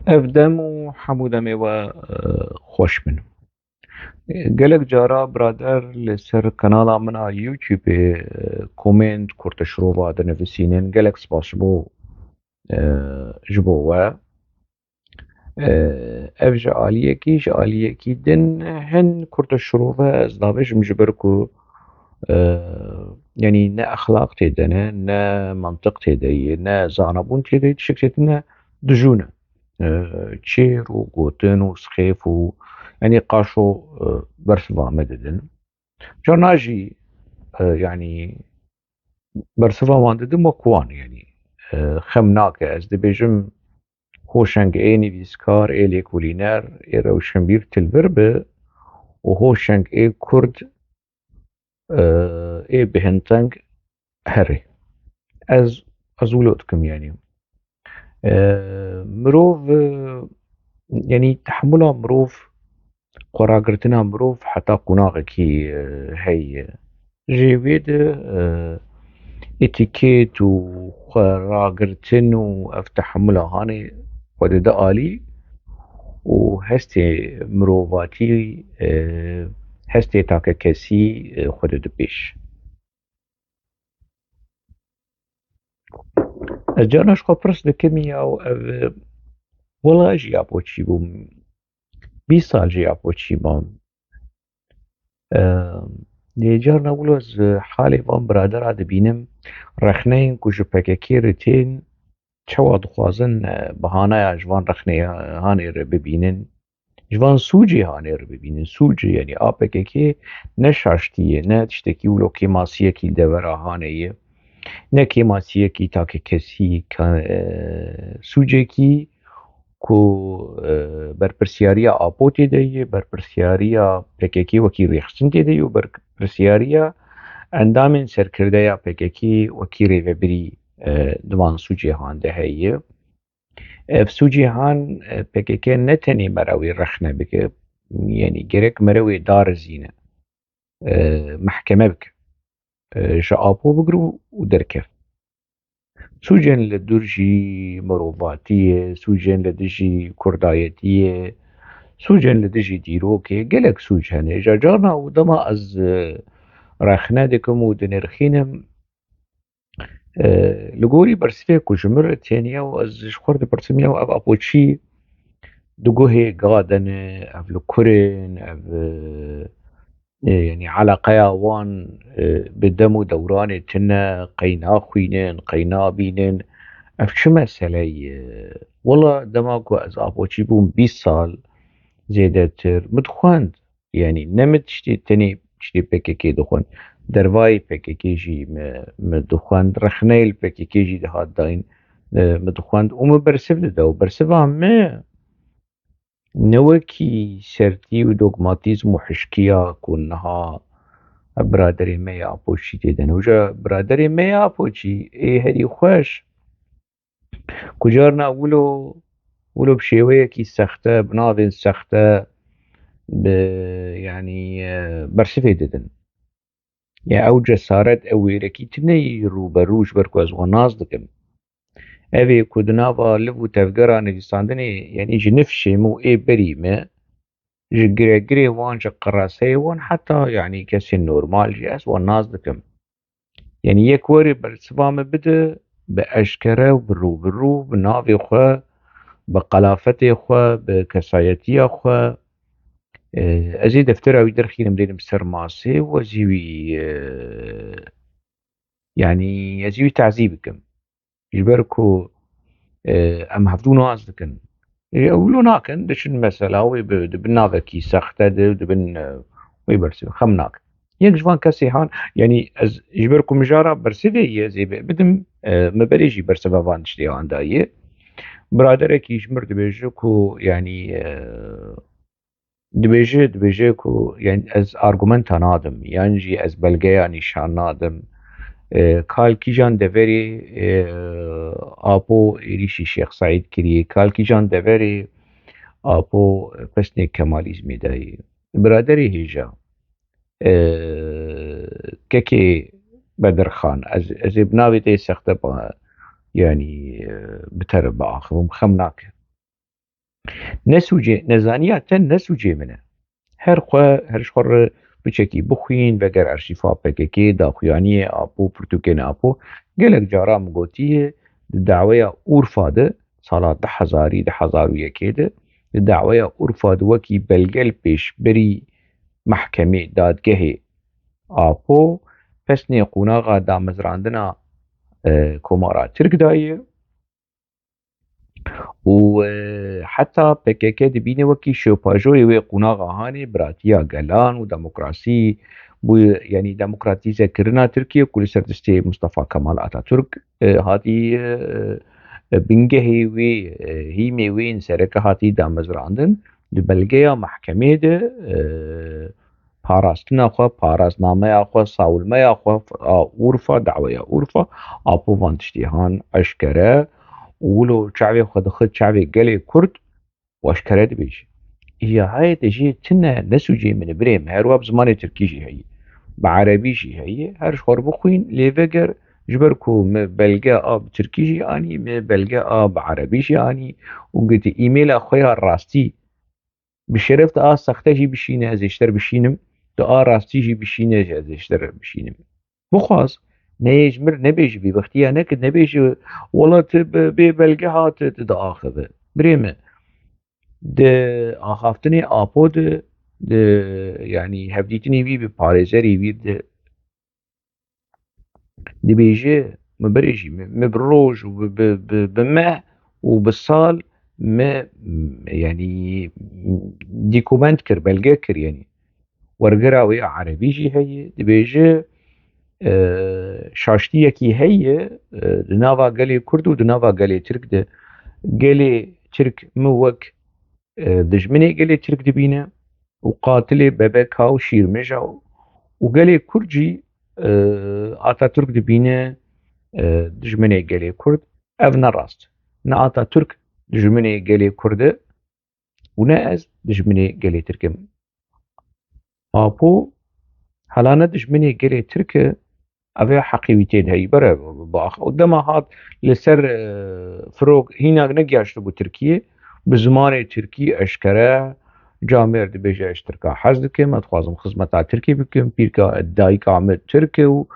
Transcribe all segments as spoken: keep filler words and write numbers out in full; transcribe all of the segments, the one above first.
Ev dem û hemû demê we, e, xweş bin. Gelek cara birader li ser kanala min a YouTube, e, komênt, kurte şirova dinivîsînin. Gelek spas ji bo, e, ji bo we. E, ev ji aliyekî, ji aliyekî din hin kurte şirove ez navêjim ji ber ku, e, yanî ne exlaq tê de ne, ne mantiq tê de ye, ne zanabûn tê de ye, tiştek tê de ne, dijûn e. E, çêr û gotin û sixêf û, yanî qaşo, e, bersiva me didin. Carna jî, e, yanî bersiva wan didim wek wan, yanî, e, xem nake. Ez dibêjim hoşeng ê nivîskar, ê lêkolîner, ê rewşenbîr tilbir bi û hoşeng ê kurd, e, ê bihinteng herê. Ez, ez wilo dikim, yanî. E, mirov, e, yanî tehemula mirov, xweragirtina mirov heta qonaxekî, e, heye. Ji wê de, e, etîket û xweragirtin û ev tehemula hanê xwe dide alî û hestê mirovatî, e, hestê takekesî, e, xwe dide pêş. Ez carna ji xwe pirs dikim ya û ev, wela ez jî ya poçî bûm. Bîst sal jî ya poçî mam. Em, lê carna wilo ez halê van biradera dibînim, rexneyên ku ji P K K re tên, çawa dixwazin, e, bahanaya ji van rexneyanê re bibînin, ji van sûcê hanê re bibînin. Sûcê, yanî A P K K ne şaştî ye, ne tiştekî wilo kêmasiyekî li devera hanê ye, ne kêmasiyekî takekesî, ka-, e, sûcekî ku, e, berpirsiyariya Apo tê de ye, berpirsiyariya P K K wekî rêxistin tê de ye û berpirsiyariya endamên serkirdeya P K K wekî rêvebirî, e, di van sûcê han de heye. Ev sûcê han, e, P K K ne tenê mere wê rexne bike, yanî gerek mere wê darizîne, e, mehkeme bike. E, ji Apo bigir û, û derkev. Sûcên li dijî mirovatiyê, sûcên li dijî kurdayetiyê, sûcên li dijî dîrokê, gelek sûc hene. Îja carna û dema ez, e, rexne dikim û dinirxînim, e, li gorî bersivê ku ji min re têniye û ez ji xwe re dipirsim ya ev Apo çi di guhê ga de ne, ev li kur in, ev, e, e, yanî eleqeya wan, e, bi dem û dewranê tune, qey naxwînin, qey nabînin. Ev çi mesele ye? Wela dema ku ez Apoçî bûm bîst sal zêdetir, min dixwend. Yanî ne min tiştê tenê tiştê P K K dixwend. Dervayê P K K jî min, min dixwend. Rexneyê li P K K jî dihat dayîn, e, min dixwend û min bersiv dida û bersiva min ne wekî sertî û dogmatîzm û hişkiya ku niha biraderê me ya Apoçî tê de ne. Uca biraderê me ya Apoçî ê herî xweş ku carna wilo, wilo bi şêweyekî sexte, bi navên sexte, bi, yanî, e, bersivê didin. Ya ew cesaret, ew wêrekî tune yî rûberû, ji ber ku ez wan nas dikim. Ev ê ku di nava liv û tevgera nivîsandinê, yanî ji nifşê min û ê berî me, ji giregirê wan, ji qiraseyê wan, heta, yanî kesên normal jî ez wan nas dikim. Yanî yek were bersiva min bide, bi eşkere û bi rû bi rû, bi navê xwe, bi qelafetê xwe, bi kesayetiya xwe, e, ez ê deftera wî derxînim, dênim ser masê û ez ê wî, e, yanî ez ê wî tazî bikim. Ji ber ku, e, em hevdû nas dikin. Ê, ew wilo nakin, diçin mesela wê bi, di bin navekî sexte de, di bin, e, wê bersivê xem nakin. Yek ji van kesê han, yanî ez ji ber ku mijara bersivê ye, ez ê bi-, bidim, e, me berê jî bersiva van tiştê han daye. Biraderekî ji mir dibêje ku, yanî, e, dibêje, dibêje ku, yanî ez argumenta nadim, yan jî ez belgeya nîşan nadim. E, kal kîjan deverê, e, Apo êrîşî Şêx Seîd kiriye, kal kîjan deverê Apo pesnê Kemalîzmê dayê. Biraderê hêja, e, kekê Bedirxan, ez, ez ê bi navê te sexte ba, yanî, e, bi te re biaxivim, xem nake. Nesûcê, nezaniya te nesûcê min e. Her xwe, her ji xwe re piçekî bixwîn, veger arşîfa P K K, daxuyaniyê Apo, pirtûkên Apo. Gelek cara min gotiye, di daweya Urfa de, sala du hezarî, du hezar û yekê de, di daweya Urfa de wekî belge li pêşberî mehkemê, dadgehê Apo, pesnê qonaxa damezrandina, e, Komara Tirk daye. Û, e, heta P K K dibîne wekî şopajoyê wê qonaxa hanê biratiya gelan û demokrasî bû, yanî demokratîzekirina Tirkiye ku li ser destê Mustafa Kemal Atatürk, e, hatî, e, e, bingehê wê, e, hîmê wê yên sereke hatî damezrandin. Di belgeya mehkemê de, e, parastina xwe, parasnameya xwe, sawilmeya xwe a Urfa, daweya Urfa, Apo van tiştê han eşkere û wilo çavê xwe dixi çavê gelê Kurd û eşkere dibêje. Îya hayê te jê tune nesûcê min e birê min, her wa bi zimanê tirkî jî heye, bi erebî jî heye, her ji xwe re bixwîn, lê veger, ji ber ku min belge a bi tirkî jî anî, min belge a bi erebî jî anî û gotî, îmêla xwe ya rastî bi şeref tu a sexte jî bişîne, ez ê ji te re bişînim. Tu a rastî jî bişîne, ez ê ji te re bişînim. Bixwaz, neyê ji min re nebêje, bêbextiya neke, nebêje, wela tu bi, bê belge hat, tu diaxive. Birê min, di axaftinê Apo de, di, yanî hevdîtinê wî bi parêzerê wî de, dibêje, min birêjî, min, min bi roj û bi, bi, bi, bi meh û bi sal min, yanî, dîkument kir, belge kir, yanî. Wergera wê ya erebî jî heye, dibêje, e, şaştiyekî heye, e, di nava gelê Kurd û di nava gelê Tirk de. Gelê Tirk min wek, e, dijminê gelê Tirk dibîne û qatilê bebeka û şîrmeja û, û gelê Kurd jî, e, Atatürk dibîne, e, dijminê gelê Kurd. Ev ne rast. Ne Atatürk dijminê gelê Kurd e û ne ez dijminê gelê Tirk im. Apo hela ne dijminê gelê Tirk e, ev ê heqî wî tê de heyî bere. Bax, û dema hat li ser, e, firok hîna negiyaştibû Tirkiyê, bi zimanê Tirkî eşkere camêr dibêje, ez Tirka hez dikim, ez dixwazim xizmeta Tirkî bikim, pîrka dayika min Tirk e û,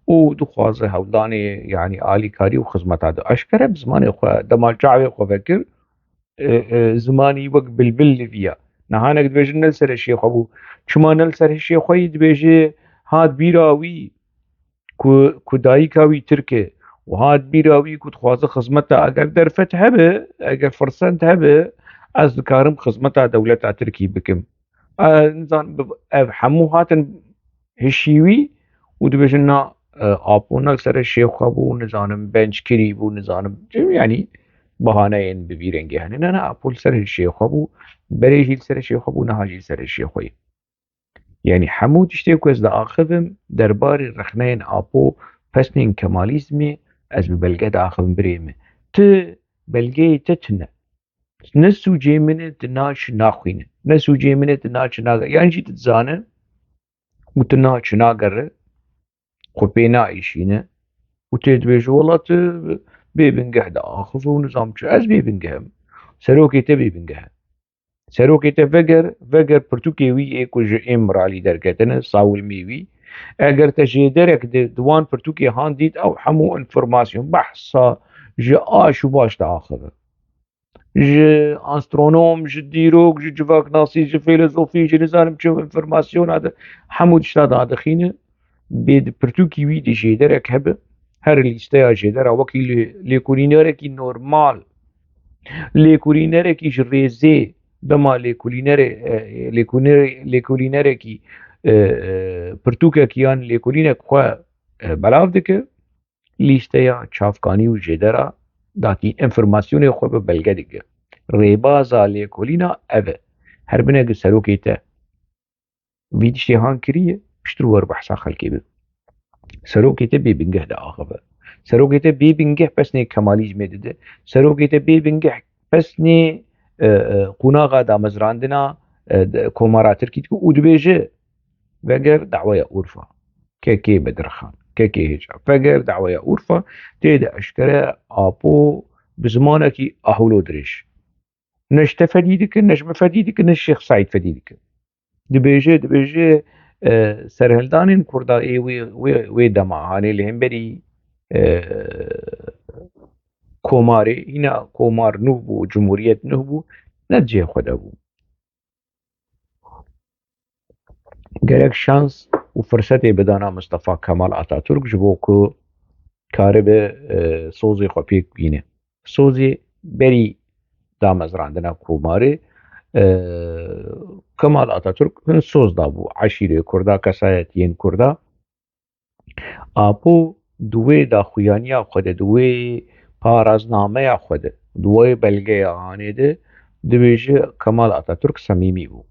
û dixwaze hewldanê, yanî alîkarî û xizmeta de eşkere bi zimanê xwe, dema çavê xwe vekir, e, e, zimanî wek bilbil li viya. Niha hinek dibêjin ne li ser hişê xwe bû. Çima ne li ser hişê xwe yî? Dibêje hat bîra wî ku, ku dayika wî Tirk e û hat bîra wî ku dixwaze xizmeta, eger derfet hebe, eger firsend hebe, ez dikarim xizmeta dewleta Tirkî bikim. E, nizan, bi-, ev hemû hatin hişî wî û dibêjin na, e, Apo ne li ser hişê xwe bû, nizanim benckirî bû, nizanim, yanî bahaneyên bi vî rengê hene. Ne, ne, Apo li ser hişê xwe bû, berê jî li ser hişê xwe bû, niha jî li ser hişê xwe ye. Yanî hemû tiştê ku ez diaxivim derbarê rexneyên Apo, pesnên Kemalîzmê, ez bi belge diaxivim birê min. Tu belgeyê te tune. Ne sûcê min e, tu naçî naxwîne. Ne sûcê min e, tu naçî nagere. Yan jî tu dizane û tu naçî nagere, xwe pê naîşîne û tê dibêje, wela tu bê bingeh diaxive û nizam çi. Ez bê bingeh im. Serokê te bê bingeh e. Serokê te veger, veger pirtûkê wî ê ku ji Îmralî derketine, sawilmê wî. Eger te jêderek di, di wan pirtûkê han dît, ew hemû înformasyon, behsa ji aş û baş diaxive. Ji astronom, ji dîrok, ji civaknasî, ji fîlozofî, ji nizanim çi înformasyona de hemû tişta dadixîne. Bê di pirtûkî wî de jêderek hebe, her lîsteya jêdera wekî lê-, lêkolînerekî normal, lêkolînerekî ji rêzê, dema lêkolînerê, e, lêkolînerê-, lêkolînerekî, e, e, pirtûkek yan lêkolînek xwe, e, belav dike, lîsteya çavkanî û jêdera datî, înformasyonê xwe bi belge dike. Rêbaza lêkolîna ev e. Her bine gi serokê te vî tiştê han kiriye, piştir wer behsa xelkê bibe. Serokê te bê bingeh diaxive. Serokê te bê bingeh pesnê Kemalîzmê dide. Serokê te bê bingeh pesnê, e, e, qonaxa damezrandina, e, de, Komara Tirkî dike û dibêje, veger daweya Urfa. Kekê Bedirxan, kekê Hêja. Veger daweya Urfa, tê de eşkere Apo bi zimanekî ahûlo dirêj. Ne ji te fedî dikin, ne ji min fedî dikin, ne ji Şêx Seîd fedî dikin. Dibêje, dibêje, e, serhildanên Kurda ê wê, wê, wê dema hanê li hemberî, e, komarê, hîna komar nû bû, cumhuriyet nû bû, ne cihê xwe de bû. Gerek şans û firsetê bidana Mustafa Kemal Atatürk ji bo ku karibe, e, sozê xwe pêk bîne. Sozê berî damezrandina komarê, e, Kemal Atatürk hin soz dabû eşîrê Kurda, kesayetiyên Kurda. Apo di wê daxuyaniya xwe de, di wê paraznameya xwe de, di wê belgeya hanê de dibêje Kemal Atatürk semîmî bû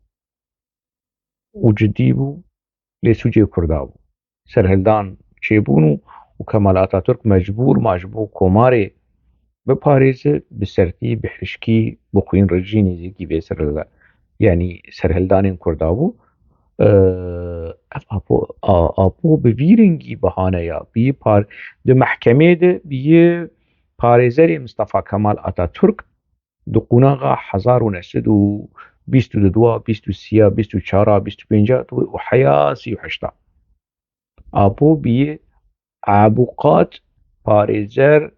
û cidî bû, lê sûcê Kurda bû. Serhildan çêbûn û, û Kemal Atatürk mecbûr ma ji bo komarê biparêze, bi sertî, bi hişkî, bi xwîn re jî nêzîkî vê serhilda-, yanî serhildanên Kurda bû. Ev Apo, a-, Apo bi vî rengî bihaneya, bi yê par-, di mehkemê de bi yê parêzerê Mistefa Kemal Atatürk di qunaxa hezar û neh sed û bîst û du, bîst û sê, bîst û çar, bîst û pênc û heya sî û heşt. Apo bî abuqat parêzer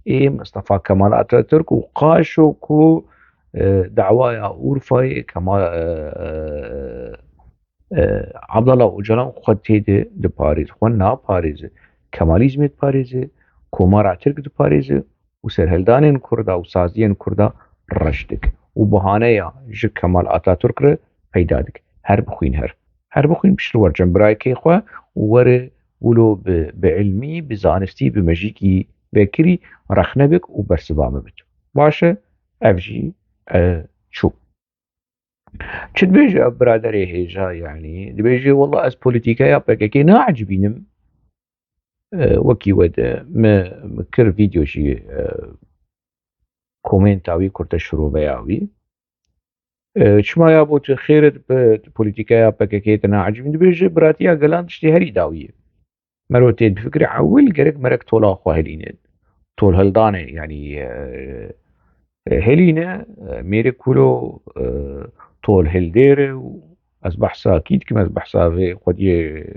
ê Mistefa Kemal Atatürk û qaşo ku, e, dawaya Urfayê Kemal, e, e, e, Abdullah Ocalan xwe tê de diparêze, xwe naparêze. Kemalîzmê diparêze, Komara Tirk diparêze û serhildanên Kurda û saziyên Kurda reş dike û bahaneya ji Kemal Atatürk re peyda dike. Her bixwîn her. Her bixwîn pişt re were cem birayekê xwe û were wilo bi, bi ilmî, bi zanistî, bi mejîkî vekirî rexne bik û bersiva me bit. Baş e, ev jî, e, çû. Çi dibêje ev biraderê hêja, yanî? Dibêje, "Wela ez polîtîkaya P K K naecibînim." E, wekî we de, me, me kir vîdeo jî, e, komenta wî, kurte şiroveya wî. E, çima ya bo tu xêr e, tu polîtîkaya P K K te naecibîn? Dibêje, biratiya gelan tiştê herî dawî ye. Mero tê difikire, ewil gerek merek tola xwe helîne. Tolhildanê, yanî, e, e, helîne, e, mêrik wilo, e, tolhildêr e û ez behsa kî dikim, ez behsa vê xwediyê,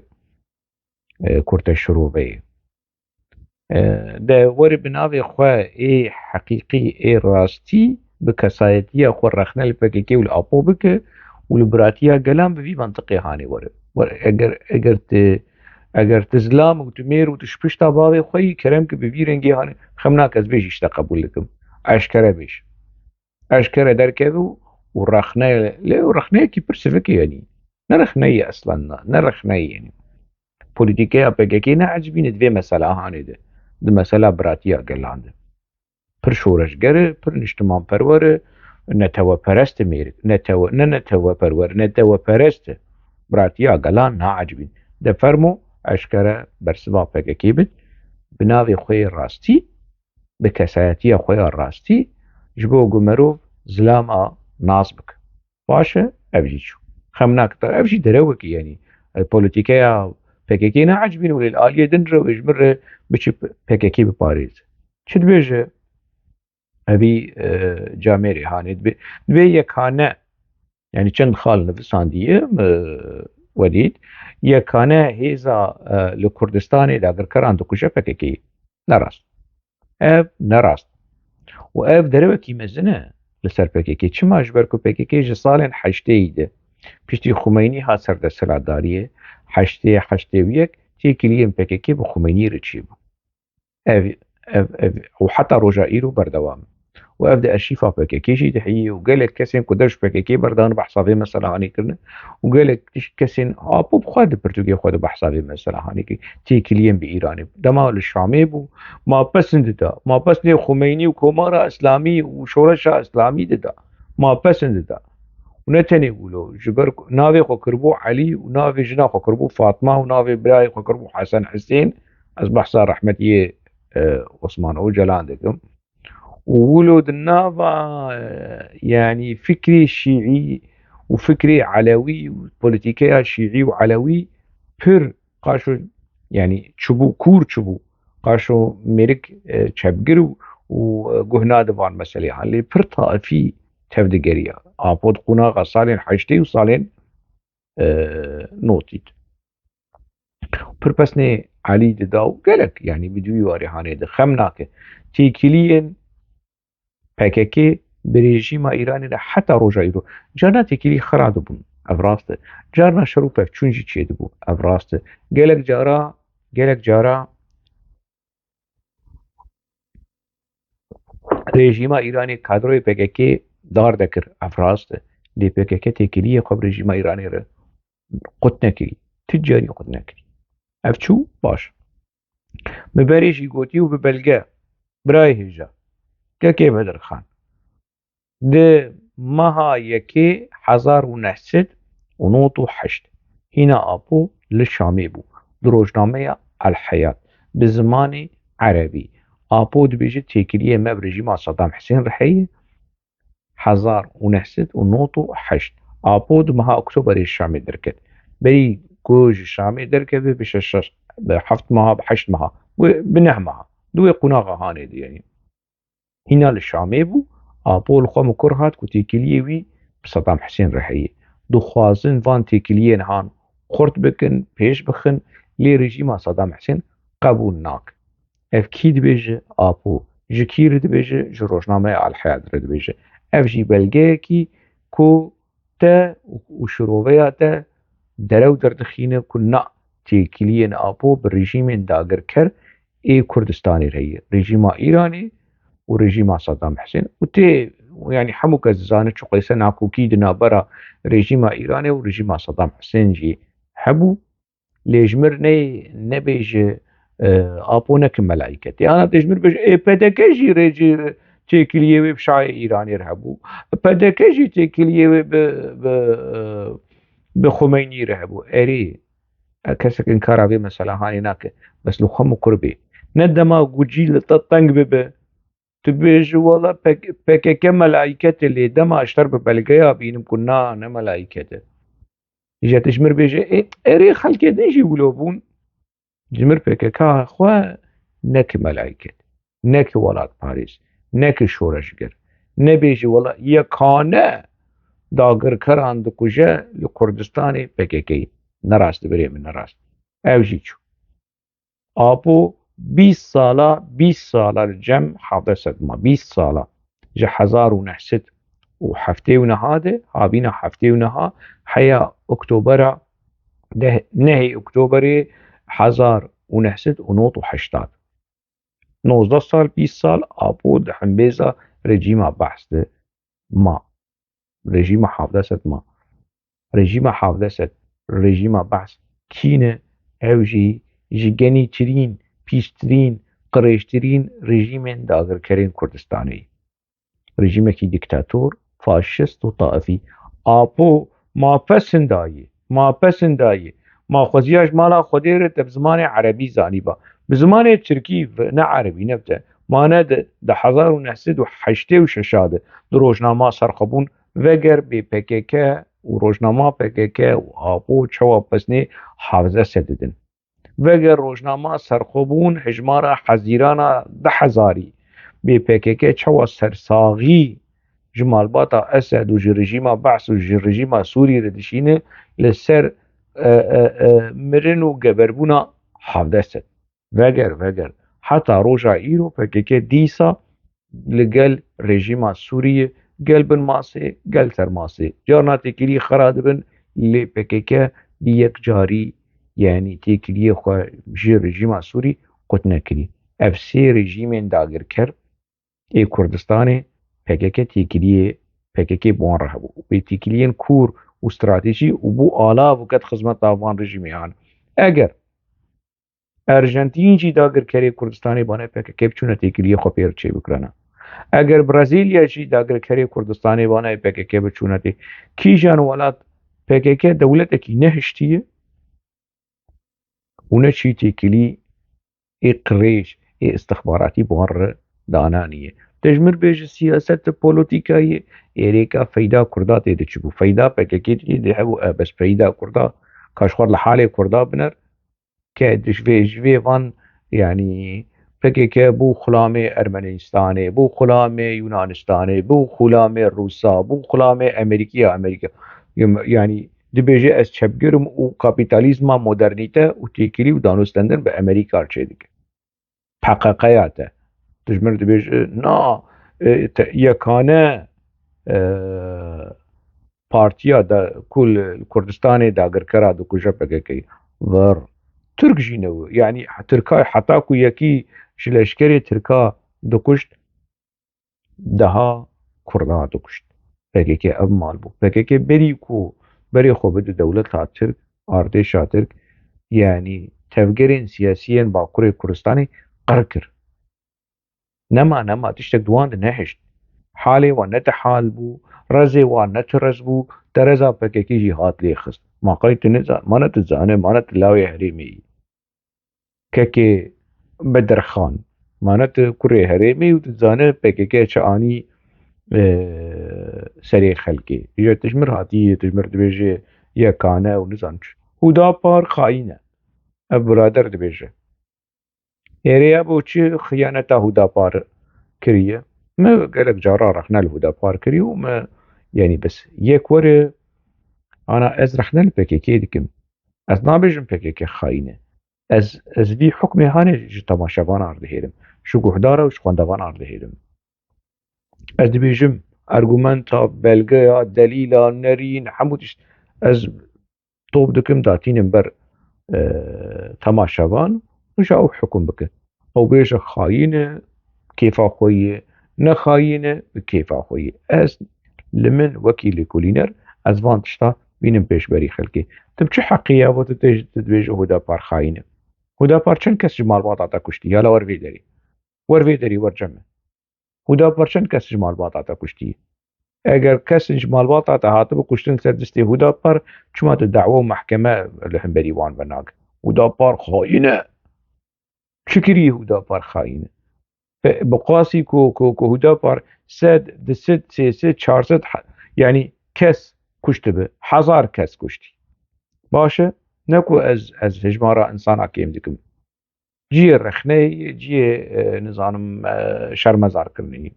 e, kurte şiroveyê. E, de were bi navê xwe ê heqîqî, ê rastî, bi kesayetiya xwe rexne li P K K û li Apo bike û li biratiya gelan bi vî mentiqê hanê were. Were, eger, eger tu, eger tu zilam û tu mêr û tu ji pişta bavê xwe yî, kerem ki bi vî rengê hanê, xem nake ez bêjî ji te qebûl dikim. Eşkere bêj. Eşkere derkeve û, û rexne, lê û rexneyekî pir sivik e, yanî. Ne rexneyê eslan, ne, ne rexneyê, yanî. Polîtîkeya P K K neecibîne di vê mesela hanê de. Di mesela biratiya gelan de. Pir şoreşger e, pir niştimanperwer e, neteweperest e mêrik. Netewe-, ne neteweperwer, neteweperest e. Biratiya gelan naecibîn. De fermo eşkere bersiva P K K bit. Bi navê xwe yê rastî, bi kesayetiya xwe ya rastî, ji bo ku merov zilama nas bike. Baş e, ev jî çû. Xem nake te, ev jî derewekî, yanî, e, polîtîkeya P K K neecibîn û lê li aliyê din re wê ji min re biçi P K K biparêze. Çi dibêje? Evî, e, camêrê hanê dibe, dibê yekane, yanî çend xal nivisandiye, e, wedît, yekane hêza, e, li Kurdistanê dagirkeran dikuje P K K. Ne rast. Ev ne rast. Û ev derewekî mezin e li ser P K K. Çima? Ji ber ku P K K ji salên heştêyî de piştî Xumeynî hat ser desthilatdariyê, heştê, heştê û yek têkiliyên P K K bi Xumeynî re çêbû. Ev, ev, ev, û heta roja îro berdewam e. Û ev di arşîfa P K K jî diheyî û gelek kesên ku dev ji P K K berdan behsa vê meselehanê kirine û gelek tişt kesên Apo bi xwe di pirtûkê xwe de behsa vê meselehanê kir. Têkiliyên bi Îranê. Dema li Şamê bû, ma pesn dida. Ma pesnê Xumeynî û Komara Îslamî û Şoreşa Îslamî dida. Ma pesn dida. Û ne tenê wilo, ji ber ku navê xwe kiribû Elî û navê jina xwe kiribû Fatma û navê birayê xwe kiribû Hesen Hisên, ez behsa rehmetiyê, e, Osman Ocalan dikim. Û wilo di nava, e, yanî fikrê şîî û fikrê elewî û polîtîkeya şîî û elewî pir qaşo, yanî çibû, kûr çibû. Qaşo mêrik, e, çepgir û, û, e, guh nade van meselê. Lê pir taifî tevdigeriya. Apo di qonaxa salên heştê û salên, e, notî de. Pirpesnê Elî dida û gelek, yanî bi dûyî warê hanê de xem nake. Têkiliyên P K K bi rejîma Îranê re heta roja îro. Carna têkilî xira dibûn. Ev rast e. Carna şer û pevçûn jî çêdibû. Ev rast e. Gelek cara, gelek cara rejîma Îranê kadroyê P K K dar dekir. Ev rast e. Lê P K K têkiliyê xwe bi rejîma Îranê re qut nekirî. Tu carî qut nekirî. Ev çû baş. Min berê jî gotî û bi belge, birayê hêja, Kekê Bedirxan, di meha yekê hezar û neh sed û nod û heşt hîna Apo li Şamê bû. Di rojnameya El Heyat bi zimanê erebî Apo dibêje têkiliyê me bi rejîma Saddam Husên re heye, hezar û neh sed û nod û heşt. Apo di meha Oktoberê ji Şamê derket. Berî ku ji Şamê derkeve bi şeş, şeş, bi heft meha, bi heşt meha, bi, bi neh meha. Di wê qonaxa hanê de, yanî. Hîna li Şamê bû, Apo li xwe mikur hat ku têkiliyê wî bi Saddam Husên re heye. Dixwazin van têkiliyên han xurt bikin, pêş bixin, lê rejîma Saddam Husên qebûl nake. Ev kî dibêje? Apo. Ji kî re dibêje? Ji rojnameya El Heyat re dibêje. Ev jî belgeyekî ku te û şiroveya te derew derdixîne ku na têkiliyên Apo bi rejîmên dagirker ê Kurdistanê re ye. Rejîma Îranê û rejîma Saddam Husên û tê, yanî hemû kes dizane çi qeyse nakokî di navbera rejîma Îranê û rejîma Saddam Husên jî hebû. Lê ji mir ney nebêje, e, Apo neke melaîketê. Ana tê ji mir bêje, ê P D K jî rêcî têkiliyê wê bi şahê Îranê re hebû. P D K jî têkiliyê wê bi, bi, e, bi Xumeynî re hebû. Erê, e, kesek inkara vê mesela hanê nake. Bes li xwe mikur bê. Ne dema ku cî li te teng bibe, tu bêjî, wela P K K melaîketê, lê dema ji te re bi belgeya bînim ku na, ne melaîketê. Îja tu ji mir bêje, ê, erê xelkê din jî wilo bûn. Ji mir P K K xwe neke melaîket, neke welatparêz, neke şoreşger. Nebêjî wela yekane dagirkeran dikuje li Kurdistanê P K K. Ne rast, birê min, ne rast. Ew jî çû. Apo bîst sala, bîst sala li cem hevdeh sed ma, bîst sala. Ji hezar û neh sed û heftê û neha de, havîna heftê û neha, heya Oktobera deh, nehê Oktoberê hezar û neh sed û nod û heştad. Nozdeh sal, bîst sal Apo di hembêza rejîma Behs de ma. Rejîma hevdeh sed ma. Rejîma hevdeh sed, rejîma Behs kî ne? Ew jî ji genîtirîn, pîstirîn, qirêjtirîn rejîmên dagirkerên Kurdistanê ye. Rejîmekî dîktator, faşist û taifî. Apo ma pesindaye, ma pesindaye. Ma xweziya ji mala Xwedê re te bi zimanê erebî zanîba. Bi zimanê tirkî, ne erebî, ne bi te. Ma ne di, di hezar û neh sed û heştê û şeş de di rojnama serxwebûn, veger bê P K K û rojnama P K K û Apo çawa pesnê hevdeh sed didin. Veger rojnama serxwebûn hejmara hezîrana du hezarî, bê P K K çawa sersaxî ji malbata Esed û ji rejîma Behs û ji rejîma Sûrî re dişîne, li ser, e, e, e, mirin û geberbûna hevdeh sed. Veger, veger. Heta roja îro P K K dîsa li gel rejîma Sûriyê, gel bin masê, gel ser masê. Carna têkilî xera dibin, lê P K K bi yek carî, yanî têkiliyê xwe ji rejîma Sûrî qut nekirî. Ev sê rejîmên dagirker ê Kurdistanê P K K têkiliyê P K K bi wan re hebû. Wê têkiliyên kûr û stratejî û bû alav û ket xizmeta van rejîmê han. Eger Arjantîn jî dagirkerê Kurdistanê bane P K K biçûne têkiliyê xwe pê re çêbikirana. Eger Brezîlya jî dagirkerê Kurdistanê bane P K K biçûne tê. Kîjan welat P K K dewletekî nehiştiye û ne çî têkilî ê qirêj, ê istixbaratî bi wan re dananiye. Te ji mir bêje siyaset, polîtîkayê êrêka feyda Kurda tê de çi bû? Feyda P K K tê de hebû, e, bes feyda Kurda ka ji xwe li halê Kurda biner, ke di ji vê, ji vê van, yanî P K K bû xulamê Ermenistanê, bû xulamê Yunanistanê, bû xulamê Rûsa, bû xulamê Amerîkî ya Amerîka. Yanî dibêje ez çepgirim û kapîtalîzma modernîte û têkilî û danûstendin bi Amerîka çêdike. P K K ya te. Tu ji min dibêje na, e, te, yekane, e, partiya da ku li Kurdistanê dagirkera dikuje P K K. Vir. Tirk jî ne wi. Yanî Tirka heta ku yekî ji leşkerê Tirka dikuşt, daha Kurda dikuşt. P K K ev mal bû. P K K berî ku berê xwe bide dewleta Tirk, ardêşa Tirk, yanî tevgerên siyasî yên Bakurê Kurdistanê qir kir. Nema, nema, tiştek di wan de nehişt. Halê wan ne ti hal bû, rezê wan ne ti rez bû, te reza P K K jî hat lê xist. Ma qey tu nizan, ma ne tu zane, ma ne tu lawê herêmê yî. Kekê Bedirxan, ma ne tu kurê herêmê yî û tu zane P K K çi anî, e, serê xelkê. Îja tu ji mir hatî, tu ji mir dibêje yekane û nizan çi. Hudapar xayîn e. Ev birader dibêje. Êrê ev û çi xiyaneta Hudapar kiriye? Me gelek cara rexne li Hudapar kiriye û me, yanî bes yek were, ana ez rexne li P K K dikim. Ez nabêjim P K K xayîn e. Ez, ez vî hukmê hanê ji temaşevan ardihêrim, ji guhdara û ji xwendevan ardihêrim. Ez dibêjim argumenta, belgeya, delîla, nerîn, hemû tişt ez top dikim, datînim ber, e, temaşevan, û ji ew hukum bike. Ew bêje xayîn e, kêfa xwe ye, ne xayîn e, bi kêfa xwe ye. Ez li min wekî lêkolîner, ez van tişta bînim pêşberî xelkê. Tu bi çi heqî ye, ev tu tê, tu dibêje Hudapar xayîn e? Hudapar çend kes ji malbata te kuştî? Ya la wer vê derê. Wer vê derê, wer cem e. Hudapar çend kes ji malbata te kuştiye? Eger kes ji malbata te hatibe kuştin ser destê Hudapar, çima tu da'wa û mehkeme li hemberî wan venake? Hudapar xayîn e. Çi kiriye Hudapar xayîn e? Bi qasî ku, ku, ku Hudapar sed, du sed, sê sed, çar sed, he-, yanî kes kuştibe, hezar kes kuştî. Baş e, ne ku ez, ez hejmara insana kêm dikim. Cihê rexneyê ye, cihê, e, nizanim, e, şermezarkirinê ye.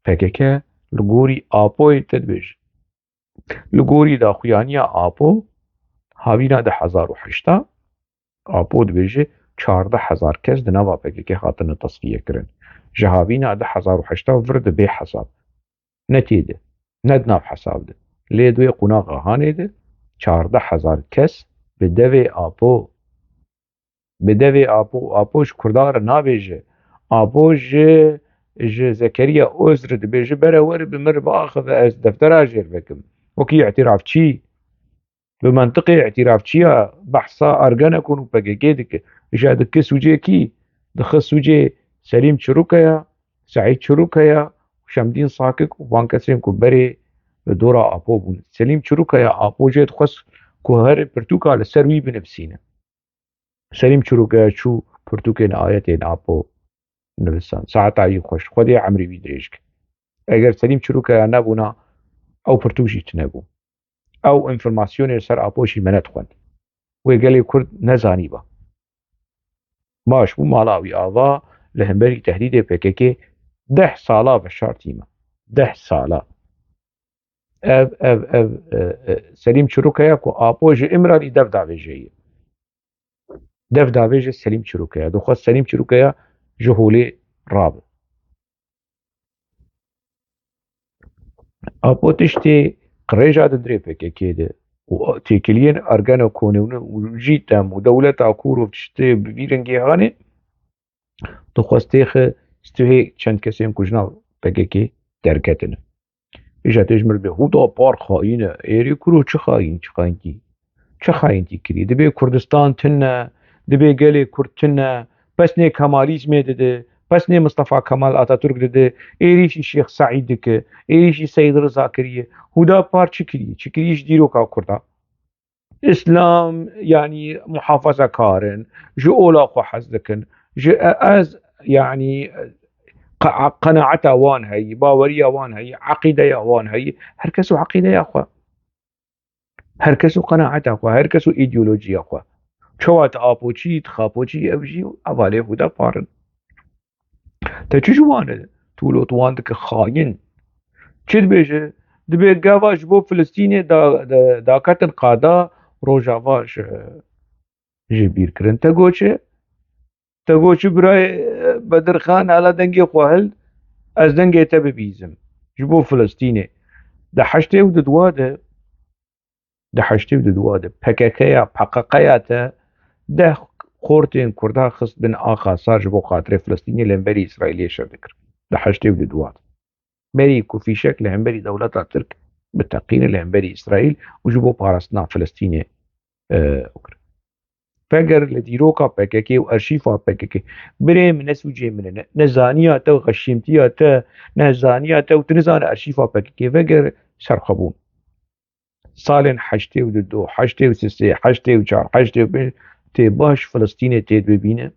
P K K li gorî Apoyê te dibêje. Li gorî daxuyaniya Apo, havîna du hezar û heşta, Apo dibêje çardeh hezar kes di nava P K K hatine tesfiye kirin. Ji havîna du hezar û heşta vir di bê hesab. Ne tê de, ne di nav hesab de. Lê di wê qonaxa hanê de çardeh hezar kes bi devê Apo, bi devê Apo, Apo ji Kurdan re nabêje. Apo ji, ji Zekeriya Oz re dibêje, bere were bi min re biaxive, ez deftera jê re vekim. Wekî îtirafçî, bi mentiqê îtirafçiya behsa Ergenekon û P K K dike. Îja dike sûcê kî? Dixe sûcê Selîm Çirûkeya, Seîd Çirûkeya û Şemdîn Sakik û van kesên ku berê li dora Apo bûn. Selîm Çirûkeya Apo jê dixwest ku herê pirtûka li ser wî binivîsîne. Selîm Çirûkeya çû pirtûkên ayetên Apo nivisand. Saeta wî xweş. Xwedê emrê wî dirêj ke. Eger Selîm Çirûkeya nebûna, ew pirtûk jî tune bû. Ew înformasyonê li ser Apo jî me nedixwend. Wê gelê Kurd nezanîba. Baş bû, mala wî ava, li hemberî tehdîdê P K K deh sala veşartî me. Deh sala. Ev, ev, ev, e, e, Selîm Çirûkeya ku Apo ji Îmralî dev davêje ye. Dev davêje Selîm Çirûkeya. Dixwest Selîm Çirûkeya ji holê rabe. Apo tiştê qirêja di dirê P K K de û têkiliyên Ergenekonê û jî dem û dewleta kûr û tiştê bi vî rengî hanê, dixwest têxe stûhê çend kesên ku ji nav P K K derketine. Îja tê ji mir bê Hudapar xayîn e. Êrî kuro çi xayîn, çi xayîntî? Çi xayîntî kiriye? Dibê Kurdistan tune, dibê gelê Kurd tune, pesnê Kemalîzmê dide, pesnê Mistefa Kemal Atatürk dide, êrîşî Şêx Seîd dike, êrîşî Seyid Riza kiriye. Hudapar çi kiriye? Çi kiriye ji dîroka Kurda? Îslam, yanî muhafazakar in, ji ola xwe hez dikin, ji e-, ez, yanî qe-, qenaeta wan heyî, baweriya wan heyî, eqîdeya wan heyî, her kes û eqîdeya xwe. Her kes û qenaeta xwe, her kes û îdeolojiya xwe. Çawa tu Apoçî, tu Xapoçî, ev jî hevalê Hudapar in. Te çi ji wan e? Tu lo tu wan dike xayin. Çi dibêje? Dibê gava ji bo Filistînê da, da, daketin qada Rojava ji, ji bîr kirin. Te got çi? Te got çi birayê Bedirxan, hala dengê xwe hil, ez dengê te bibîzim. Ji bo Filistînê. Di heştê û di dua de, di heştê û di dua de P K K ya, P K K ya te deh xortên Kurda xist bin axa sar ji bo xatirê Filistînê li hemberî Îsraîlê şer dikir. Di heştê û di dua de. Berî ku fîşek li hemberî dewleta Tirk biteqîne, li hemberî Îsraîl û ji bo parastina Filistînê, e, kir. Veger li dîroka P K K û arşîfa P K K. Birê min, ne sûcê min e, ne, ne zaniya te û xeşîmtiya te, ne zaniya te û tu nizane arşîfa P K K. Veger serxwebûn. Salên heştê û du, heştê û sê, heştê û çar, heştê û pênc tê baş Filistînê tê dibîne.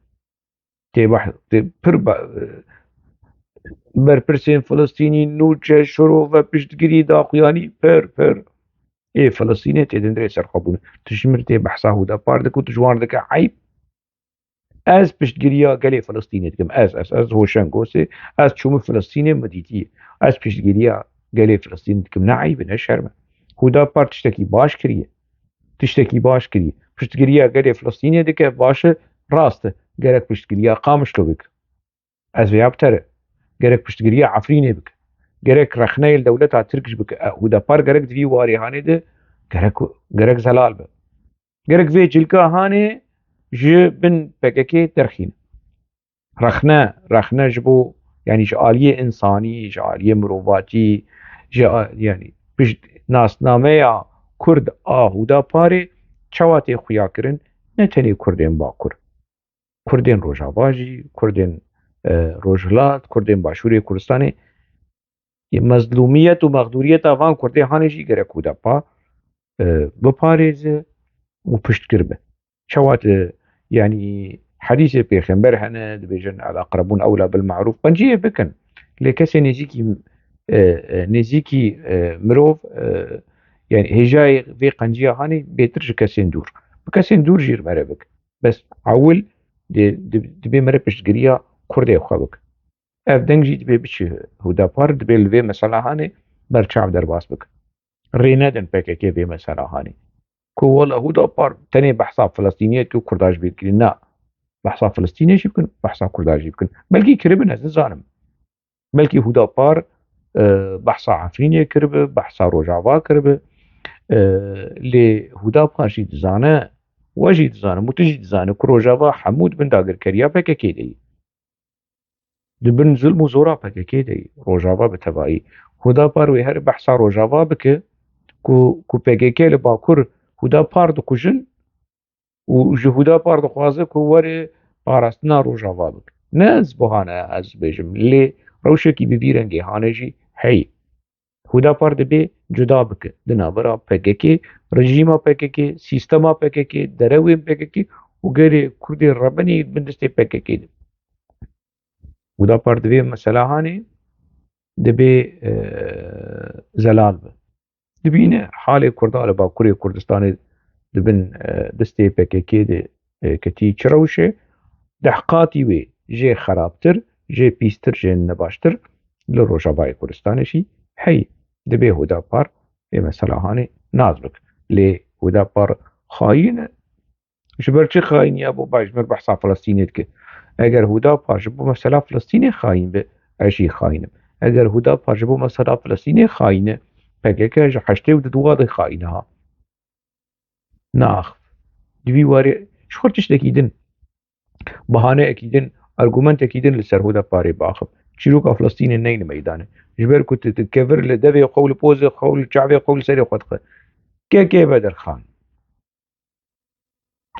Tê bah-, tê pir ba-, berpirsên Filistînî, nûçe, şirove, piştgirî, daxuyanî, pir, pir. Ê Filistînê tê dindirê serxwebûn. Tu ji min tê behsa Hûdapar dike, tu ji wan dike eyb. Ez piştgiriya gelê Filistînê dikim. Ez, ez, ez Hoşeng Gosê, ez çûme Filistînê, min dîtiye. Ez piştgiriya gelê Filistînê dikim. Ne eyb e, ne şerm e. Hûdapar tiştekî baş kiriye. Tiştekî baş kiriye. Piştgiriya gelê Filistînê dike, baş e, rast e. Gerek piştgiriya Qamişlo bike. Ez vêya bi te re. Gerek piştgiriya Efrînê bike. Gerek rexneyê li dewleta Tirk jî bike. E, Hûdapar gerek di vî warê hanê de gerek, gerek zelal be. Gerek vê cilka hanê ji bin P K K derxîne. Rexne, rexne ji bo, yanî ji aliyê însanî, ji aliyê mirovatî, ji a-, yanî pişt nasnameya Kurd a Hûdaparê çawa tê xuya kirin, ne tenê Kurdên Bakur. Kurdên Rojava jî, Kurdên, e, Rojhilat, Kurdên Başûrê Kurdistanê, mezlûmiyet û mexdûriyeta van Kurdê hanê jî gerek Hûdapar, e, biparêze û piştgir be. Çawa te, yanî hedîsê pêxember hene, dibêjin, "El-aqrebûn ewla bil-me'rûf." Qenciyê bikin. Lê kesê nêzîkî, e, e, nêzîkî, e, mirov, e, yanî hêjayê vê qenciya hanê bêtir ji kesên dûr. Bi kesên dûr jî re me re bik. Bes ewil dê, di-, dibê me re piştgiriya Kurdê xwe bik. Ev deng jî dibê biçe Hûdapar, dibê li vê mesela hanê berçav derbas bike. Rê nedin P K K vê mesela hanê. Ku wele Hûdapar tenê behsa Filistîniyê û Kurda ji bîr kirî. Na. Behsa Filistînê jî bikin, behsa Kurda jî bikin. Belkî kiribin, ez nizanim. Belkî Hûdapar, e, behsa Efrînê kiribe, behsa Rojava kiribe. E, lê Hûdapar jî dizane, we jî dizane, û tu jî dizane ku Rojava hemû di bin dagirkeriya P K K de ye. Di bin zulm û zora P K K de ye. Rojava bi tevayî. Hûdapar wê her behsa Rojava bike ku, ku P K K li Bakur Hûdapar dikujin û ji Hûdapar dixwaze ku were parastina Rojava bike. Ne ez buhane ez bêjim, lê rewşekî bi vî rengê hane jî heye. Hûdapar dibê cuda bike di navbera P K K, rejîma P K K, sîstema P K K, derewên P K K û gelê Kurdê rebenî bin destê P K K de. Hûdapar divê mesela hanê, dibê, e, zelal be. Dibîne halê Kurda li Bakurê Kurdistanê di bin, e, destê P K K de, e, ketî çi rewşe, deh qatî wê jê xerabtir, jê pîstir, jê nebaştir li Rojavayê Kurdistanê jî heye. Dibê Hûdapar vê mesela hanê nas bik. Lê Hûdapar xayîn e. Ji ber çi xayîniya bo baş ji ber behsa Filistînê dike? Eger Hûdapar ji bo mesela Filistînê xayîn be, ez jî xayîn im. Eger Hûdapar ji bo mesela Filistînê xayîn e, P K K ji heştê û du de xayîn e ha. Nax. Di vî warê ji xwe tiştekî din, bahaneyekî din, argumentekî din li ser Hûdaparê biaxim. Çîroka Filistînê neyne meydanê. Ji ber ku tu, tu kevir li devê xwe û li pozê xwe û li çavê xwe û li serê xwe dixe. K K Bedirxan.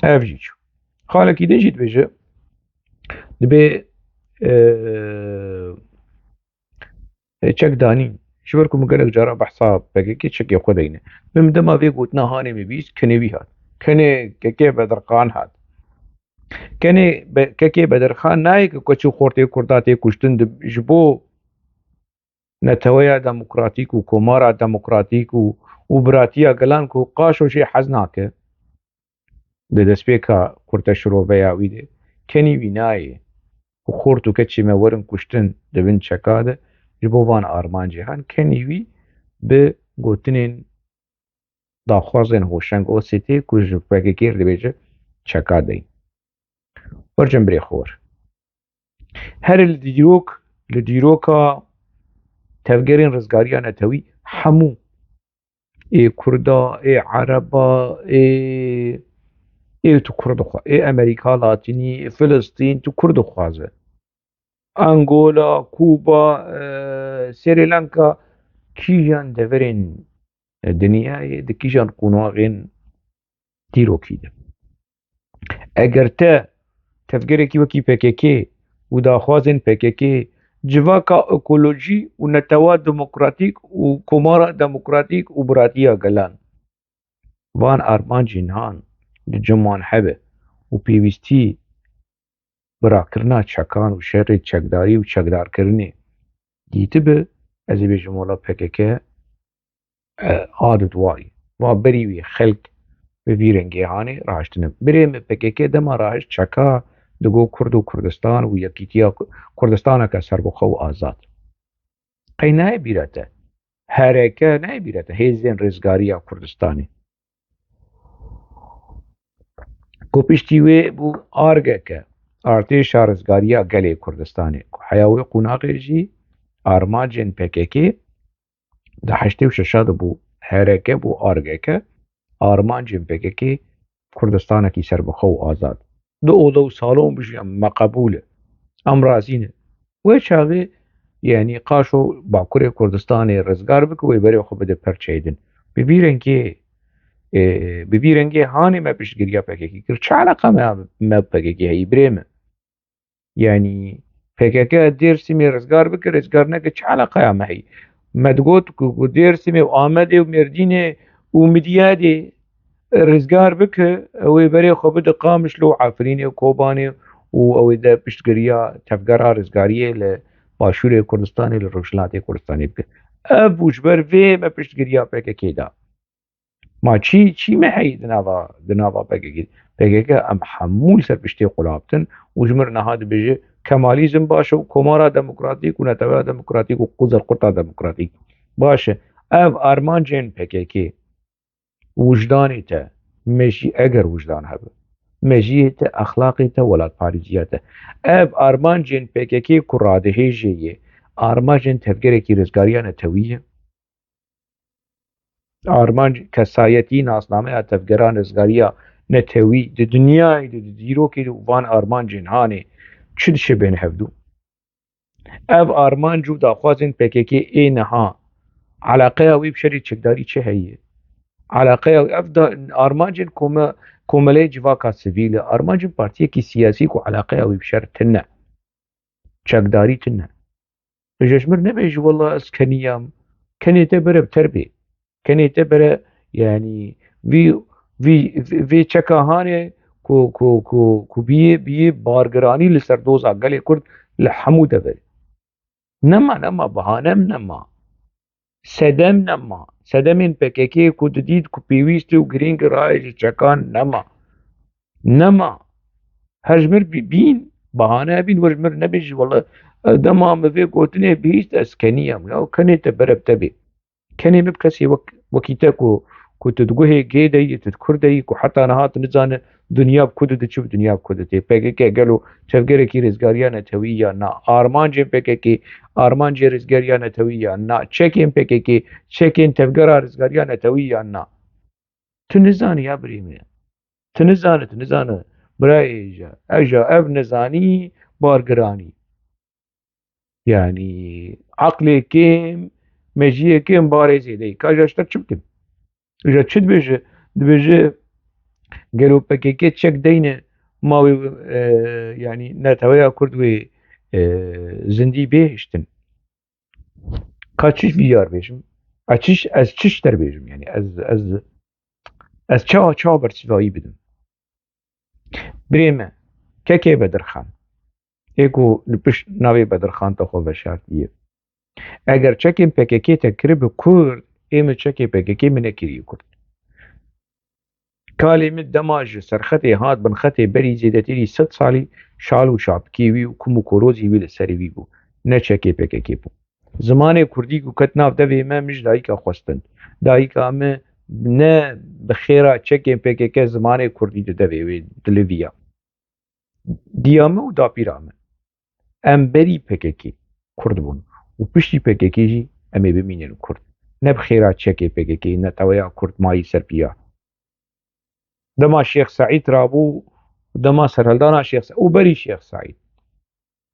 Ev jî çû. Xalekî din jî dibêje, dibê, e, e, çek danîn. Ji ber ku min gelek cara behsa P K K çekê xwe deyne. Min dema vê gotina hanê min bîst, kenê wî hat. Kenê K K Bedirxan hat. Kenê be-, K K Bedirxan nayê ku keç û xortê Kurda tê kuştin di-, ji bo neteweya demokratîk û komara demokratîk û, û biratiya gelan ku qaşo jê hez nake, di destpêka kurteşiroveya wî de kenî wî nayê. û xort û keçê me werin kuştin di bin çeka de, ji bo van armancê han kenî wî bi gotinên daxwazên hoşeng O S T ku ji P K K re dibêje çeka deyin. Wercin birê xwe wer. Her li dîrok, li dîroka tevgerên rizgariya netewî hemû ê Kurda, ê Ereba, ê, ê tu Kur dixwa-, ê Amerîka Latînî, ê Filistîn, tu Kur dixwaze. Angola, Kuba, e, Sri Lanka, kîjan deverên, e, dinyayê, di kîjan qonaxên dîrokî de. Eger te tevgerekî wekî P K K û daxwazên P K K civaka ekolojî û netewa demokratîk û komara demokratîk û biratiya gelan, van armancên han li ciman hebe û pêwîstî bi rakirina çekan û şerê çekdarî û çekdarkirinê dîtibi, ez ê bêjim wela P K K, e, a di duwarî. Va berî wî xelk bi vî rengê hanê rahiştine. Birê min P K K dema rahişt çeka digo Kurd û Kurdistan û yekîtiya Ku-, Kurdistaneke serbixwe û azad. Qey nayê bîra te? H R K nayê bîra te? Hêzên Rizgariya Kurdistanê. Ku piştî wê bû argeke, Artêşa Rizgariya Gelê Kurdistanê, ku heya wê qonaxê jî armancên P K K di heştê û şeşa de bû, H R K bû argeke, armancên P K K Kurdistanekî serbixwe û azad. Du oda û salon bijiyan, me qebûl e. Em razî ne. Wê çaxê, yanî qaşo Bakurê Kurdistanê rizgar bike, wê berê xwe bide perçeyê din. Bi vî rengê, e, bi vî rengê hanê me piştgiriya P K K kir. Çi eleqa me, me P K K heyî birê me? Yanî P K K Dêrsimê rizgar bike, rizgar neke, çi eleqeya me heyî? Me digot ku, ku Dêrsimê û Amedê û Mêrdînê û Midyadê rizgar bike, ew ê berê xwe bide Qamişlo û Efrînê û Kobanê û ew ê de piştgiriya tevgera rizgariyê li Başûrê Kurdistanê, li Rojhilatê Kurdistanê bike. Ev bû ji ber vê me piştgiriya P K K da. Ma çî, çî me heyî di nava, di nava P K K? P K K em hemû li ser piştê qulap din û ji mir niha dibêje Kemalîzm baş e û Komara Demokratîk û Neteweya Demokratîk û Quzerqurta Demokratîk. Baş e. Ev armancên P K K, wijdanê te, mejî, eger wijdan hebe, mejiyê te, exlaqê te, welatparêziya te. Ev armancên P K K ku radihêjê yê, armancên tevgerekî rizgariya netewî ye. Armanc kesayetî, nasnameya tevgeran rizgariya netewî di dinyayê de, di dîrokê de û van armancên hanê çi dişibên hevdû? Ev armanc û daxwazên P K K ê niha, eleqeya wî bi şerê çekdarî çi heye? Eleqeya wî, ev da, armancên kome-, komeleyê civaka sivîl e, armancên partiyekî siyasî ku eleqeya wî bi şer tune, çekdarî tune. Ji ji mir nebêjî, wela ez keniyam. Kenê te bere bi ter bê. Kenê te bere, yanî vî, vî, vê çeka hanê ku, ku, ku, ku biyê, biyê bargiranî li ser doza gelê Kurd li hemû deverê. Nema, nema, bahanem nema. Sedem nema. Sedemên P K K ku didît ku pêwîst e û girîng e, rayê ji çekan nema. Nema. Her ji mir bî-, bîn, bahane bîn, we ji mir nebêjî, wele, e, dema min vê gotinê bihîst, ez keniyam. Ya kenê te bere bi te bê. Kenê min bi kesê wek, wekî te ku, ku tu di guhê gê de yî, tu di kur de yî, ku heta niha tu nizane dinya bi ku dide, çi bi dinya bi ku dide. P K K gelo tevgerekî rizgariya netewî ya na? Armancên P K K, armancê rizgariya netewî ya na? Çekên P K K, çekên tevgera rizgariya netewî ya na? Tu nizanî ya birî min. Tu nizane, tu nizane. Birayê ja, ev ja, ev nizanî, bargiranî. Yanî, eqlê kêm, mejiyê kêm, barê zêdeyî. Ka ja ji te çi bikim? Ja çi dibêje? Dibêje, gelo P K K çek deyne, ma wê, e, yanî, neteweya Kurd wê, e, zindî bêhiştin. Ka çi vîyar bêjim? Ez çi, ez çi ji te bêjim? Yanî, ez, ez, ez çawa, çawa bersivayî bidim? Birê me, kekê Bedirxan. Ê ku li pişt navê Bedirxan te xwe veşartiye. Eger çekên P K K te kiribe Kurd, ê min çekê P K K min nekiriye Kurd. Kalê min dema ji serxetê hat binxetê berî zêdetirî sed salî şal û şapikê wî û kum û korozî wî li serê wî bû. Ne çekê P K K bû. Zimanê kurdî ku ket nav devê me, min ji dayika xwestin. Dayika min ne bi xêra çekên P K K zimanê kurdî di devê wê diliviya. Diya min û dapîra min. Em berî P K K kurd bûn û piştî P K K jî em ê bimînin kurd. Ne bi xêra çekê P K K neteweya kurd mayî ser piya. Dema Şêx Seîd rabû, dema serhildana Şêx Se-, û berî Şêx Seîd.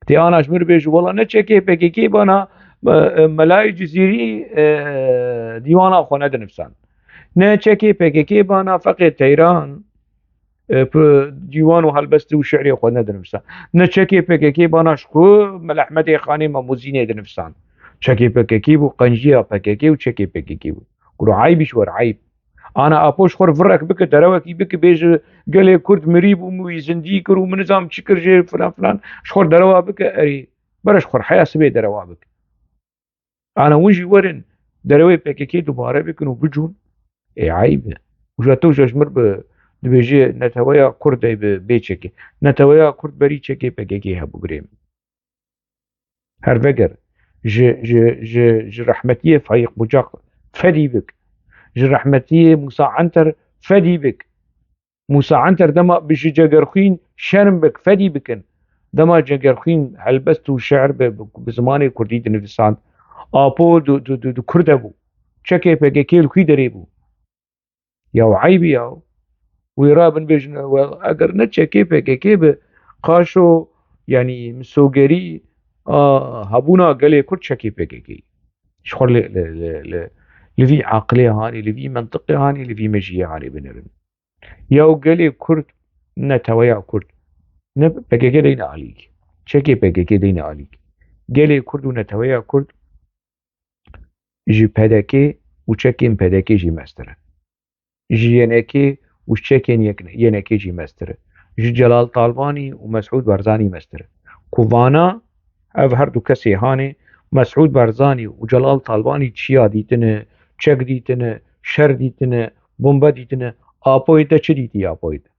Tê ana ji min re bêje, wela ne çekê P K K bana, e, e, Melayê Cizîrî, e, dîwana xwe nedinivîsand. Ne çekê P K K bana Feqê Teyran, e, p-, dîwan û helbestê û şi'rê xwe nedinivîsand. Ne çekê P K K bana ji xwe Mela Ehmedê Xanê Memûzînê dinivîsand. Çekê P K K bû, qenciya P K K û çekê P K K bû. Kuro eybî ji wer eyb. Ana Apo ji xwe re virek bike, derewekî bike, bêje gelê Kurd mirî bû, min wî zindî kir û min nizam çi kir jê filan filan. Ji xwe re derewa bike, erê. Bere ji xwe re heya sibê derewa bike. Ana hûn jî werin derewê P K K dubare bikin û bicûn. Ê eyb e. Uca te uca ji mir bi dibêje neteweya Kurd ey bi bê çekê. Neteweya Kurd berî çekê P K K hebû birê min. Her veger ji, ji, ji, ji rehmetiyê Faîq Bucak fedî bik. Ji rehmetiyê Musa Enter fedî bik. Musa Enter dema bi ji Cegerxwîn şerm bik, fedî bikin. Dema Cegerxwîn helbest û şi'r bi, bi, bi zimanê kurdî dinivîsand, Apo du, du, du, du Kurd e bû. Çekê P K K li xwî derê bû. Ya eyb e ya. Wê rabin bêjin, we, eger ne çekê P K K bi, qaşo, yanî misogerî a hebûna gelê Kurd çekê P K K. Ji xwe li, li, li, li, li vî aqilê hanê, li vî mentiqê hanê, li vî mejiyê hanê binerin. Ya û gelê Kurd, neteweya Kurd, ne P K K deyne alîk. Çekê P K K deyne alîk. Gelê Kurd û neteweya Kurd ji P D K û çekên P D K jî mestir e. Ji Y N K û çekên Y N K jî mestir e. Ji Celal Talbanî û Mesûd Barzanî mestir e. Ku vana ev her du kesê hanê, Mesûd Barzanî û Celal Talbanî çiya dîtine, çek dîtine, şer dîtine, bombe dîtine, Apoyê te çi dîtî Apoyê te?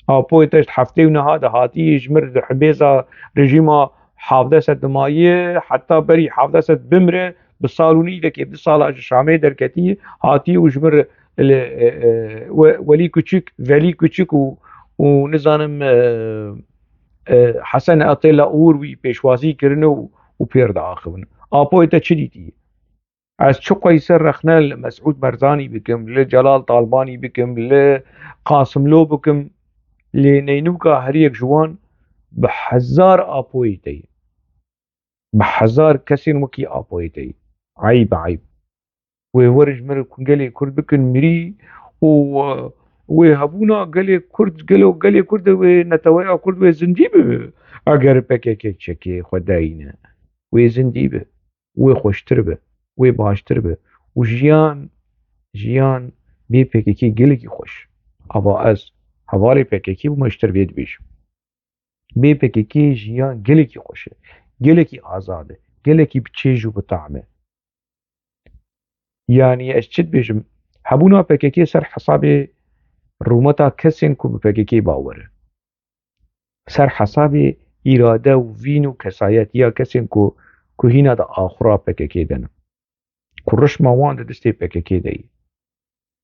Apoyê te ji heftê û neha de hatî ji mir di hibêza rejîma hevdeh sed dimayî, heta berî hevdeh sed bimre, bi sal û nîvekê, du sala ji Şamê derketî, hatî û ji mir li, e, e, we-, Welî Kuçik, Velî Kuçik û, û nizanim, e, e, Hesen Atê Laûr wî pêşwazî kirine û, û pêr diaxivin. Apoyê te çi dîtî? Ez çi qeyser rexne li Mesûd Barzanî bikim, li Celal Talbanî bikim, li Qasimlo bikim, lê neynûka her yek ji wan bi hezar Apoyê te ye. Bi hezar kesên wekî Apoyê te ye. Eyb, eyb. Wê werin ji min re ku gelê Kurd bikin mirî û, e, wê hebûna gelê Kurd, gelo gelê Kurd e, wê neteweya Kurd wê zindî bibe. Eger P K K çekê xwe dayîne, wê zindî be. Wê xweştir be, wê baştir be. Û jiyan, jiyan bê P K K gelekî xweş. Ava ez hevalê P K K bûme, ji te re vê dibêjim. Bê P K K jiyan gelekî xweş e, gelekî azad e, gelekî bi çêj û bi tam e. Yanî ez çi dibêjim? Hebûna P K K ser hesabê rûmeta kesên ku bi P K K bawer e. Ser hesabê îrade û vîn û kesayetiya kesên ku, ku hîna di axura P K K de ne. Ku rişma wan di destê P K K de ye.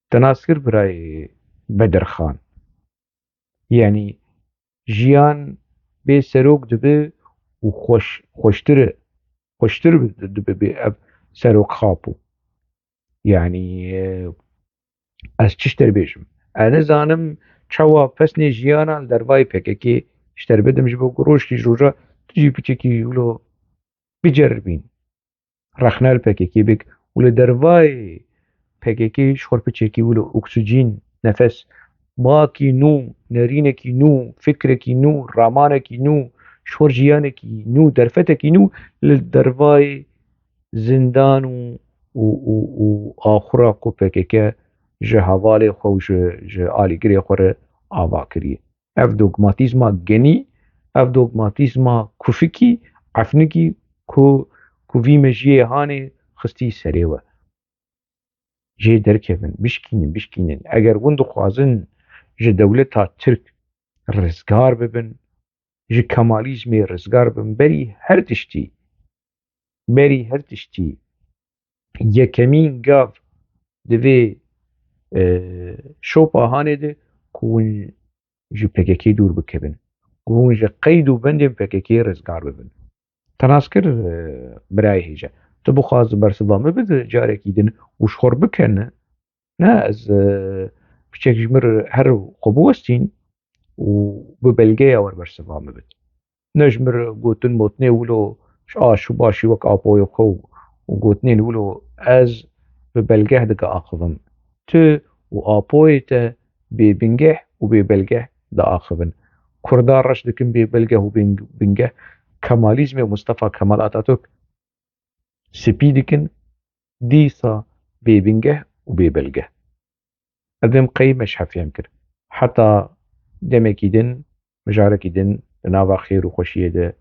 Te nas kir birayê Bedirxan. Yanî jiyan bê serok dibe û xweş, xweştir e. Xweştir bi, dibe bê ev serok xapû. Yanî, e, ez çi ji te re bêjim? Ez nizanim çawa pesnê jiyana li dervayê P K K ji te re bidim, ji bo ku rojkî ji roja tu jî piçekî wilo biceribîn. Rexne li P K K bik û li dervayê P K K ji xwe piçekî wilo oksijîn, nefes, bakî nû, nerînekî nû, fikrekî nû, ramanekî nû, ji xwe jiyanekî nû, derfetekî nû li dervayê zindan û, û, û, û axura ku P K K ji hevalê xwe û ji, ji alîgirê xwe re ava kiriye. Ev dogmatîzma genî, ev dogmatîzma kufikî, efnikî ku, ku vî mejiyê hanê xistî serê we. Jê derkevin, bişkînin, bişkînin. Eger hûn dixwazin ji dewleta Tirk rizgar bibin, ji Kemalîzmê rizgar bibin, berî her tiştî, berî her tiştî yekemîn gav di vê e, şopa hanê de ku hûn ji P K K dûr bikevin, ku hûn ji qeyd û bendên P K K rizgar bibin. Te nas kir, e, birayê hêja. Tu bixwaz bersiva min bide carekî din û ji xwe re bikene. Ne, ez, e, piçek ji min re her xwe biwestîn û bi belgeya we re bersiva min bide. Ne ji min re gotin motinê wilo, a şû başî wek apoyê xwe û gotinên wilo ez bi belgeh diaxivim. Tu û apoyê te bê bingeh û bê belgeh diaxivin. Kurda reş dikin bê belgeh û bê bingeh. Kemalîzmê û Mustafa Kemal Atatürk spî dikin, dîsa bê bingeh û bê belgeh. Ev dem qey me ji hev fêm kir. Heta demekî din, mijarekî din, di nava xêr û xweşiyê de